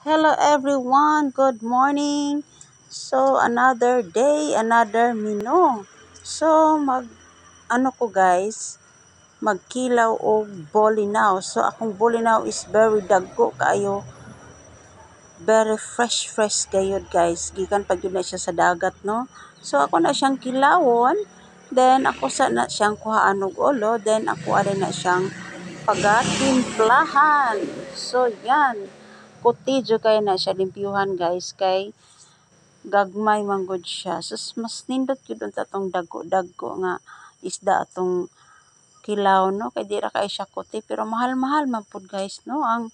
Hello everyone, good morning. So another day, another menu. So mag ano ko guys, magkilaw og bolinaw. So akong bolinaw is very dagko kaayo. Very fresh fresh gayud, guys. Gikan pa gyud na siya sa dagat, no. So ako na siyang kilawon, then ako sa na siyang kuhaan og ulo, then ako ari na siyang pagatimplahan. So yan. Kuti jud kay na siya limpyuhan, guys, kay gagmay man gud siya. Sus, mas nindot gyud unta tong dagko-dagko nga isda atong kilaw, no, kay di ra kay siya kuti, pero mahal-mahal man pud, guys, no. Ang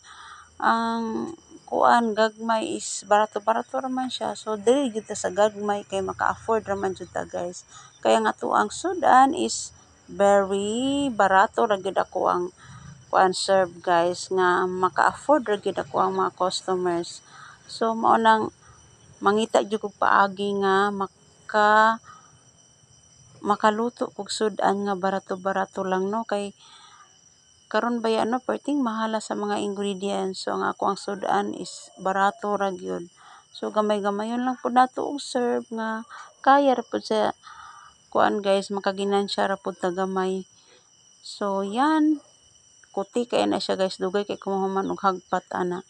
kuan, gagmay is barato-barato ra man siya, so dili gyud ta sa gagmay kay maka-afford ra man jud ta, guys. Kaya nga atoang sudan is very barato ra gyud ako ang kuan serve, guys, nga maka-afford ra gyud ako ang mga customers. So mao nang mangita jud kog paagi nga makaluto kog sudan nga barato-barato lang, no, kay karon baya, no, perting mahala sa mga ingredients. So ang ako ang sudan is barato ra gyud. So gamay-gamayon lang pud nato og serve nga kaya ra pud sa kuan, guys, makaginansya ra pud ta gamay. So yan, kuti kay na siya, guys, dugay kay ko mahuman og hagpat ana.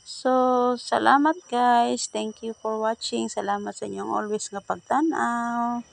So salamat, guys, thank you for watching. Salamat sa inyong always nga pagtan-aw.